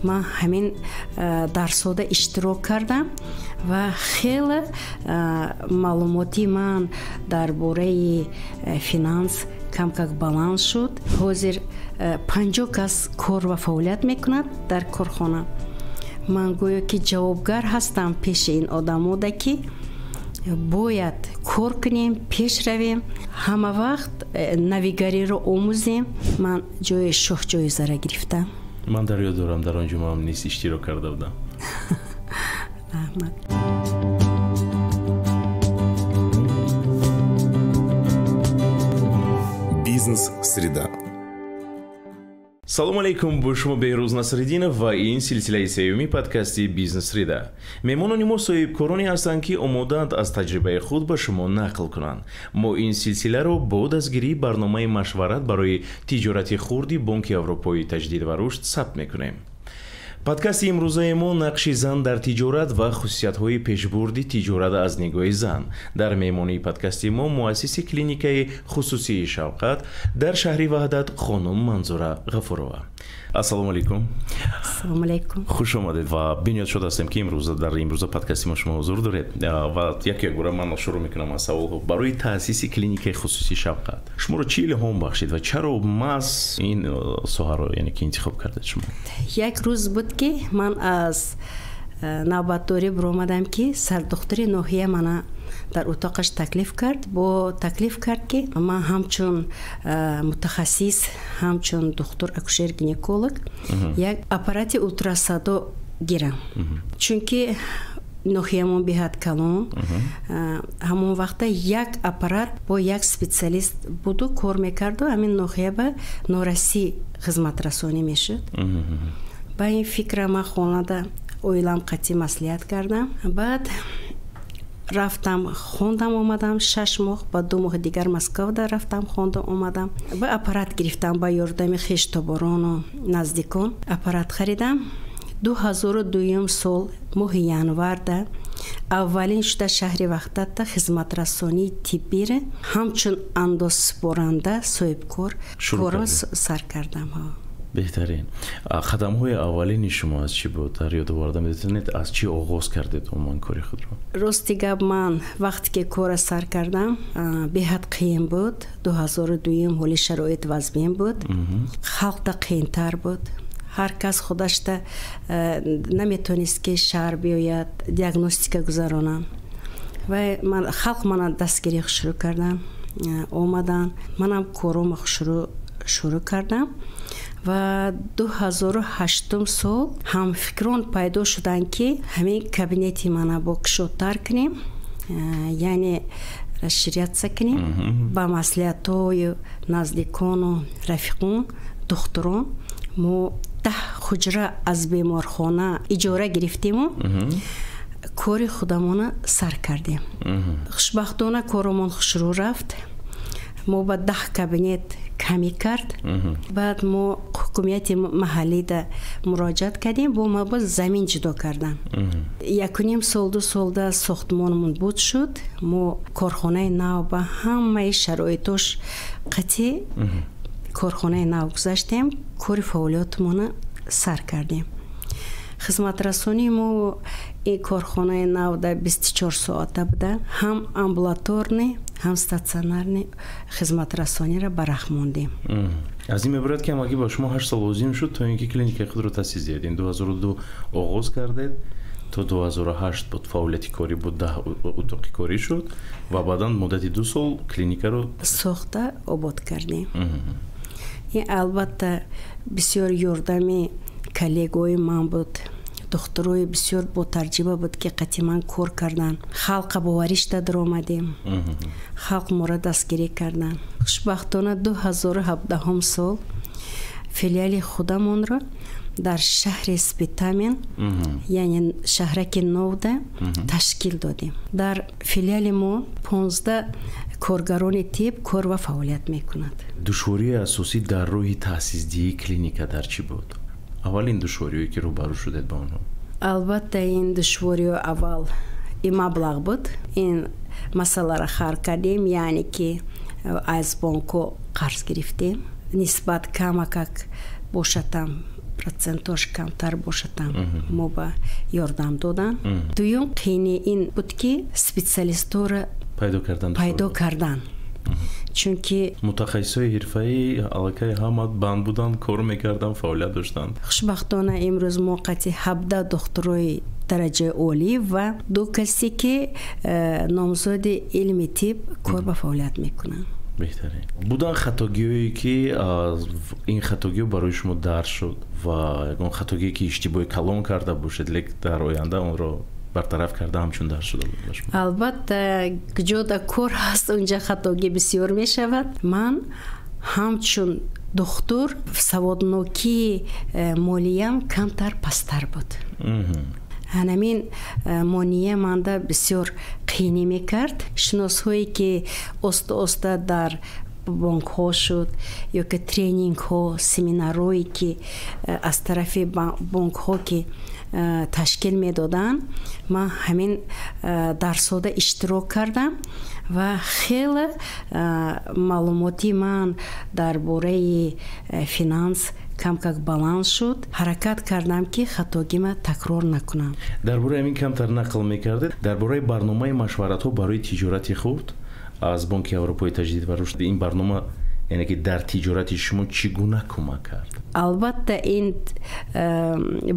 Ман ҳамин дарсода иштирок кардам ва хеле маълумоти ман дар бораи финанс камкак баланд шуд. Ҳозир 50 кас кор ва фаъолият мекунад дар корхона. Ман гӯё ки ҷавобгар ҳастам пеши ин одамода, ки бояд кор кунем, пеш равем, ҳама вақт навигариро омӯзем. Ман ҷои шоҳ ҷоизара гирифтам. Ман дар ёд дорам, дар он ҷо ман низ иштирок карда будам. Раҳмат. Бизнес-среда. Салом алейкум, бо шумо Беҳрӯз Насриддинов ва ин силсилаи сеюми подкасти Бизнес-среда. Меҳмонони мо соҳибкороне ҳастанд, ки омодаанд аз таҷрибаи худ ба шумо нақл кунанд. Мо ин силсиларо бо дастгирии барномаи машварат барои тиҷорати хурди Бонки Аврупои таҷдид ва рушд сабт мекунем. Подкасти имрӯзаи мо нақши зан дар тиҷорат ва хусусиятҳои пешбурди тиҷорат аз нигоҳи зан. Дар меҳмонии подкасти мо муассиси клиникаи хусусии Шавқат дар шаҳри Ваҳдат хонум Манзура Ғафурова. Ассалому алайкум. Ассалому алайкум. Хуш омадед ва бениҳоят шод ҳастем, ки дар имрӯза подкасти мо шумо ҳузур доред. Ва як якбора ман шурӯъ мекунам аз саволҳо. Барои таъсиси клиникаи хусусии Шавқат шуморо чӣ илҳом бахшид ва чаро маҳз ин соҳаро, яъне ки интихоб кардед шумо? Як рӯз буд, ки ман аз навбатдорӣ баромадам, ки сардухтури ноҳия мана дар утоқаш таклиф кард. Бо таклиф кард, ки ман ҳамчун мутахассис, ҳамчун духтур акушер гинеколог як аппарати ултрасадо гирам, чунки ноҳиямон беҳад калон. Ҳамон вақта як аппарат бо як специалист буду кор мекарду, ҳамин ноҳия ба норасӣ хизматрасонӣ мешуд. Ба ин фикра ман хонада оилам қатъӣ маслиҳат кардам. Баъд рафтам, хондам, омадам 6 моҳ, ба 2 моҳи дигар Москвада рафтам, хондам, омадам ва аппарат гирифтам. Ба ёрдами хештоборону наздикон аппарат харидам. 2002 сол моҳи январда аввалин шуда шаҳри Ваҳдатда хизматрасонии тиббиро ҳамчун андозсупоранда соҳибкор корро сар кардам. Беҳтарин. Қадамҳои аввалини шумо аз чӣ буд? Дар ёд оварда метавонед, аз чӣ оғоз кардед умуман кори худро? Рости гап, ман вақте ки корро сар кардам, беҳад қиин буд. 2002 ҳоли шароит вазмин буд, халқда қиинтар буд. Ҳар кас худашда наметонист, ки шаҳр биёяд, диагностика гузаронам. Ва халқ мана дастгирӣ шурӯъ кардам, омадан, манам корома шурӯъ кардам. Ва 2008 сол ҳамфикрон пайдо шуданд, ки ҳамин кабинети мана бо кушодтар кунем, яъне расширяться кунем. Ба маслиҳатҳои наздикону рафиқон, духтурон мо 10 ҳуҷра аз беморхона иҷора гирифтему кори худамона сар кардем. Хушбахтона коромон хушрӯ рафт. Мо ба 10 кабинет камӣ кард. Баъд мо ҳукумияти маҳаллида муроҷиат кардем, бо ма боз замин ҷудо кардан. 1.5 сол, 2 солда сохтмонамон буд шуд. Мо корхонаи нав ба ҳамаи шароитош қатъӣ корхонаи нав гузаштем, кори фаъолиятмона сар кардем. Хизматрасонии мо ин корхонаи нав дар 24 соата буда, ҳам амбулаторный, ҳам стационарный хизматрасониро ба рах мондем. Аз ин мебарад, ки ҳамагӣ ба шумо 8 сол лозим шуд, то ин ки клиникаи худро таъсис диҳед. Ин 2002 оғоз кардед, то 2008 буд фаъолияти корӣ, буд 10 утоқи корӣ шуд ва баъдан муддати 2 сол клиникаро сохта обод кардем. Ин албатта бисёр ёрдами коллегои ман буд, духтурои бисёр ботарҷиба буд, ки қатъи ман кор карданд. Халқа боваришда даромадем, халқ моро дастгирӣ карданд. Хушбахтона 2017 сол филиали худамонро дар шаҳри Спитамен, яъне шаҳраки Новда ташкил додем. Дар филиали мо 15 коргарони тиб кор ва фаъолият мекунад. Душвории асосӣ дар роҳи таъсисдиҳии клиника дар чӣ буд? Аввалин душвориҳое, ки рӯбарӯ шудед ба онҳо? Албатта, ин душвориҳо аввал ин маблағ буд. Ин масъаларо ҳал кардем, яъне ки аз бонкҳо қарз гирифтем. Нисбат камакак бошадам Процентош камтар бошад, мо ба ёрдам додан. Дуюм қийини ин буд, ки специалистҳоро пайдо кардан, чунки мутахассисои ҳирфаӣ аллакай ҳама банд буданд, кор мекарданд, фаъолият доштанд. Хушбахтона, имрӯз мо қати 17 духтурои дараҷаи олӣ ва ду касе, ки номзоди илми тиб, кор ба фаъолият мекунанд. Беҳтарин. Буданд хатогиҳое, ки ин хатогиҳо барои шумо дарс шуд, ва ягон хатогие, ки иштибоҳи калон карда бошед, лек дар оянда онро бартараф карда, ҳамчун дарс шуда буд ба шумо? Албатта, ҷода кор ҳаст, унҷа хатогӣ бисёр мешавад. Ман ҳамчун духтур саводнокии молиям камтар пасттар буд. Ҳанамин монеа манда бисёр қиинӣ мекард. Шиносҳое, ки оста оста дар бонкҳо шуд ё ки тренингҳо, семинарҳое, ки аз тарафи бонкҳо ки ташкил медоданд, ман ҳамин дарсҳода иштирок кардам ва хеле маълумоти ман дар бораи финанс камкак баланд шуд. Ҳаракат кардам, ки хатогима такрор накунам. Дар бораи ҳамин камтар нақл мекардед, дар бораи барномаи машваратҳо барои тиҷорати хурд аз Бонки Аврупои таҷдид ва рушд. Ин барнома, яъне ки дар тиҷорати шумо чӣ гуна кӯмак кард? Албатта, ин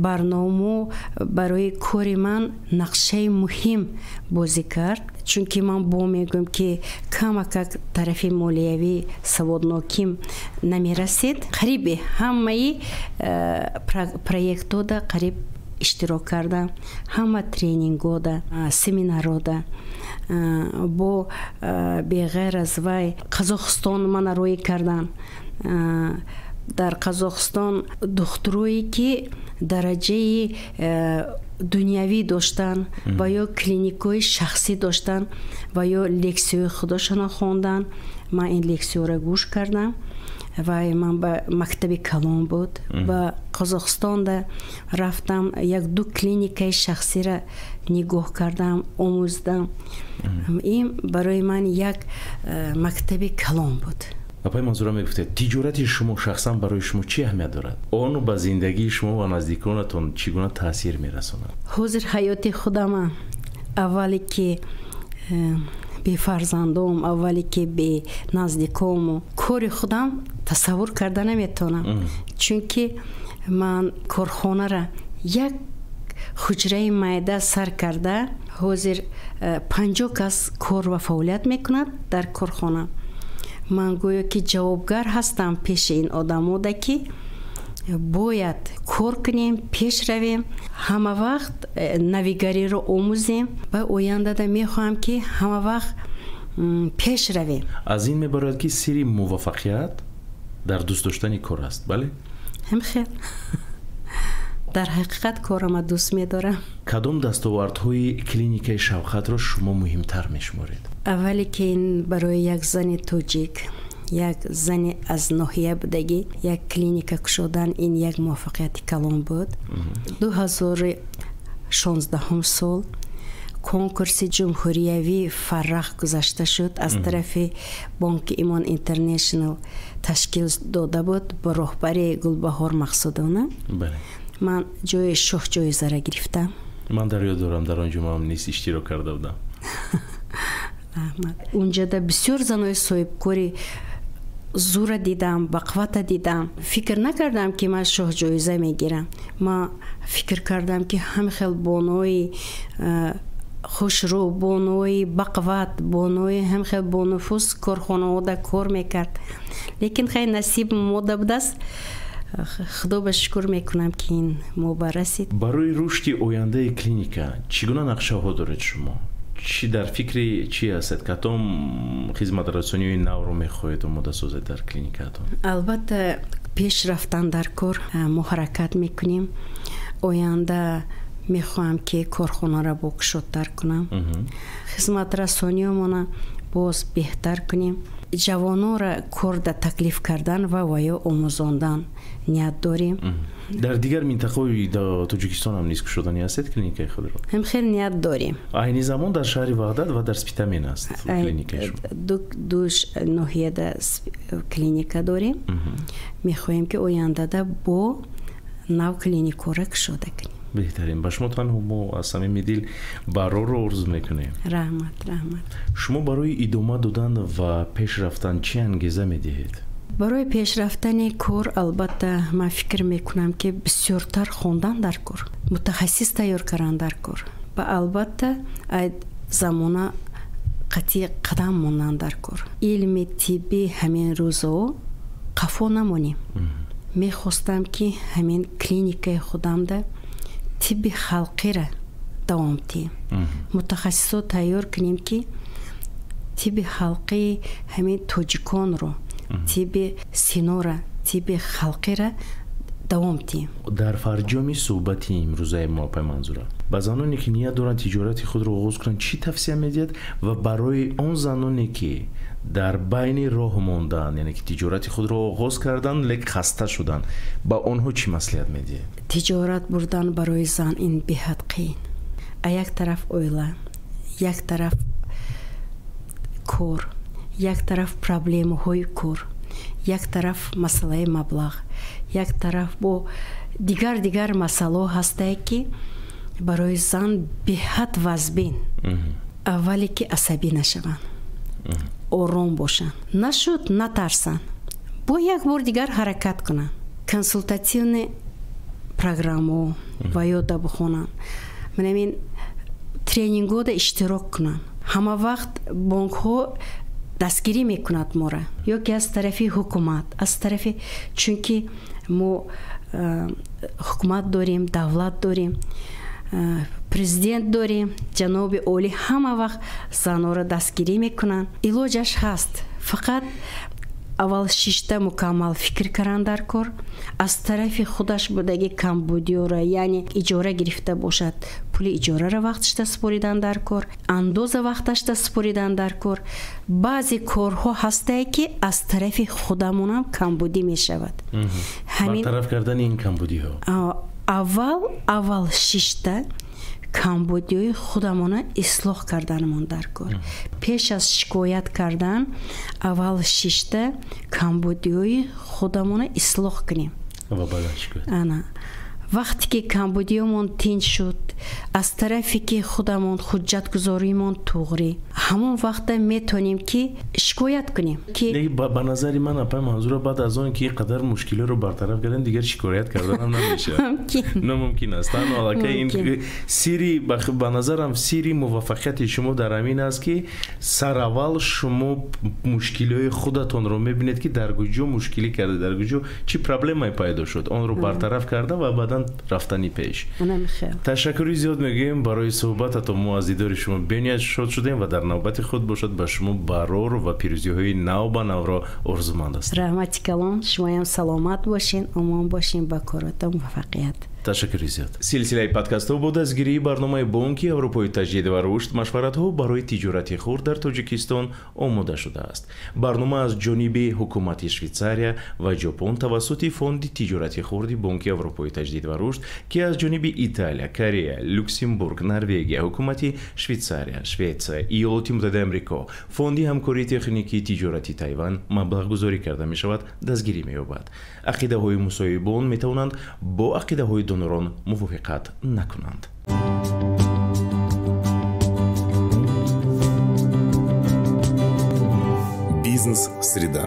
барнома барои кори ман нақшаи муҳим бозӣ кард, чунки ман бо мегӯям, ки камакак тарафи молиявӣ саводноким намерасид. Қариби ҳамаи проектода қариб иштирок кардам, ҳама тренингода, семинарода. Бо беғайр аз вай, Қазоқистон мана роӣ кардан. Дар Қазоқистон духтурое, ки дараҷаи дунявӣ доштанд ва ё клиникҳои шахсӣ доштанд ва ё лексияҳои худошонро хонданд, ман ин лексияҳоро гӯш кардам ва ман ба мактаби калон буд. Ба Қазоқистонда рафтам, як ду клиникаи шахсиро нигоҳ кардам, омӯздам. Ин барои ман як мактаби калон буд. Апаи Манзура, мегуфтед, тиҷорати шумо шахсан барои шумо чӣ аҳамият дорад? Он ба зиндагии шумо ва наздиконатон чӣ гуна таъсир мерасонад? Ҳозир ҳаёти худама, аввале ки бефарзандом, аввале ки бе наздикому кори худам тасаввур карда наметавонам, чунки ман корхонара як ҳуҷраи майда сар карда, ҳозир 50 кас кор ва фаъолият мекунад дар корхона. Ман гӯё ки ҷавобгар ҳастам пеши ин одамода, ки бояд кор кунем, пеш равем, ҳама вақт навигариро омӯзем ва ояндада мехоҳам, ки ҳама вақт пеш равем. Аз ин мебарояд, ки сирри муваффақият дар дӯст доштани кор аст, бале? Ҳам хел, дар ҳақиқат корама дӯст медорам. Кадом дастовардҳои клиникаи Шавқатро шумо муҳимтар мешуморед? Аввале ки ин барои як зани тоҷик, як зани аз ноҳия будагӣ, як клиника кушодан, ин як муваффақияти калон буд. 2016-ҳум сол конкурси ҷумҳуриявии Фаррах гузашта шуд, аз тарафи бонки Имон Интернешнл ташкил дода буд бо роҳбарии Гулбаҳор Мақсудовна. Ман ҷои шоҳ ҷоизара гирифтам. Ман дар ёд дорам, дар он ҷо ман низ иштирок карда будам. Раҳмат. Унҷада бисёр занои соҳибкори зура дидам, бақвата дидам. Фикр накардам, ки ман шоҳ ҷоиза мегирам. Ман фикр кардам, ки ҳам хел бонои хушрӯ, бонои бақват, бонои ҳам хел бонуфуз корхонаода кор мекард, лекин хай, насиб мода будааст. Худо ба шукр мекунам, ки ин мо ба расид. Барои рушди ояндаи клиника чӣ гуна нақшаҳо доред шумо? Чӣ дар фикри чӣ ҳастед? Кадом хизматрасониҳои навро мехоҳед омода созед дар клиникаатон? Албатта, пеш рафтан дар кор мо ҳаракат мекунем. Оянда мехоҳам, ки корхонаро бокушодтар кунам, хизматрасониёмона боз беҳтар кунем, ҷавононро корда таклиф кардан ва ваё омӯзондан ният дорем. Дар дигар минтақаҳои Тоҷикистон ҳам низ кушодани ҳастед клиникаи худро? Ҳам хел ният дорем. Айни замон дар шаҳри Ваҳдат ва дар Спитамен аст клиникаи шумо? Ду ноҳияда клиника дорем. Мехоҳем, ки ояндада бо Нав клиникора кушода кунем. Беҳтарин. Ба шумо танҳо мо аз самими дил барорро орзу мекунем. Раҳмат, раҳмат. Шумо барои идома додан ва пеш рафтан чӣ ангеза медиҳед? Барои пешрафтани кор албатта ман фикр мекунам, ки бисёртар хондан дар кор, мутахассис тайёр кардан дар кор ва албатта замона қатъи қадам мондан дар кор. Илми тиббӣ ҳамин рӯзо қафо намонем. Мехостам, ки ҳамин клиникаи худамда тибби халқиро давом диҳем, мутахассисо тайёр кунем, ки тибби халқии ҳамин тоҷиконро, тибби синора, тибби халқиро давом диҳем. Дар фарҷоми суҳбати имрӯзаи мо, апай Манзура, ба заноне, ки ният доранд тиҷорати худро оғоз кунанд, чӣ тавсия медиҳад ва барои он заноне, ки дар байни роҳ монданд, яъне ки тиҷорати худро оғоз карданд, лек хаста шуданд, ба онҳо чӣ маслиҳат медиҳед? Тиҷорат бурдан барои зан ин беҳад қиин. А як тараф оила, як тараф кор, як тараф проблемаҳои кор, як тараф масъалаи маблағ, як тараф бо дигар дигар масъалаҳо ҳастае, ки барои зан беҳад вазбин. Аввале ки асабӣ нашаванд, ором бошанд, нашуд натарсанд, бо як бор дигар ҳаракат кунанд, консультативный программао ва ёда бихонанд, манамин тренингҳода иштирок кунанд. Ҳама вақт бонкҳо дастгирӣ мекунад мора, ё ки аз тарафи ҳукумат, аз тарафи, чунки мо ҳукумат дорем, давлат дорем, президент дорем, ҷаноби олӣ ҳама вақт занонро дастгирӣ мекунанд. Илоҷаш ҳаст, фақат аввал шишта мукаммал фикр кардан дар кор, аз тарафи худаш будаги камбудиёра, яъне иҷора гирифта бошад, пули иҷораро вақташта супоридан дар кор, андоза вақташта супоридан дар кор. Баъзе корҳо ҳастае, ки аз тарафи худамонам камбудӣ мешавад. Бартараф кардани ин камбудиҳо. Аввал шишта камбудиҳои худамона ислоҳ карданамон дар кор. Пеш аз шикоят кардан аввал шишта камбудиҳои худамона ислоҳ кунем. Ва баъдан шикоят. Ана вақте ки камбудиёмон тинч шуд, аз тарафе ки худамон ҳуҷҷатгузоримон туғрӣ, ҳамон вақта метавонем, ки шикоят кунем, ки ба назари ман, апай Манзура, баъд аз он ки ин қадар мушкилиро бартараф кардем, дигар шикоят карданам намешавад, номумкин аст. Танҳо аллакай ин сирри, ба назарам, сирри муваффақияти шумо дар ҳамин аст, ки сараввал шумо мушкилиҳои худатонро мебинед, ки дар куҷо мушкилӣ карда, дар куҷо чӣ проблемае пайдо шуд, онро бартараф карда ва баъдан рафтани пеш. Ташаккури зиёд мегӯем барои суҳбататон. Мо аз дидори шумо бениҳоят шод шудем ва дар навбати худ бошад ба шумо барор ва пирӯзиҳои нав ба навро орзуманд ҳастем. Раҳмати калон, шумоям саломат бошен, омон бошен, ба коротон муваффақият. Ташаккури зиёд. Силсилаи подкастҳо бо дастгирии барномаи Бонки Аврупои таҷдид ва рушд машваратҳо барои тиҷорати хурд дар Тоҷикистон омода шудааст. Барнома аз ҷониби ҳукумати Швейтсария ва Ҷопон тавассути фонди тиҷорати хурди Бонки Аврупои таҷдид ва рушд, ки аз ҷониби Италия, Корея, Люксембург, Норвегия, ҳукумати Швейтсария, Шветсия, Иёлоти Муттаҳидаи Амрико, фонди ҳамкории техникии тиҷорати Тайван маблағгузорӣ карда мешавад, дастгирӣ меёбад. Ақидаҳои мусоҳибон метавонанд бо ақидаҳои донорон мувофиқат накунанд. Бизнес-среда.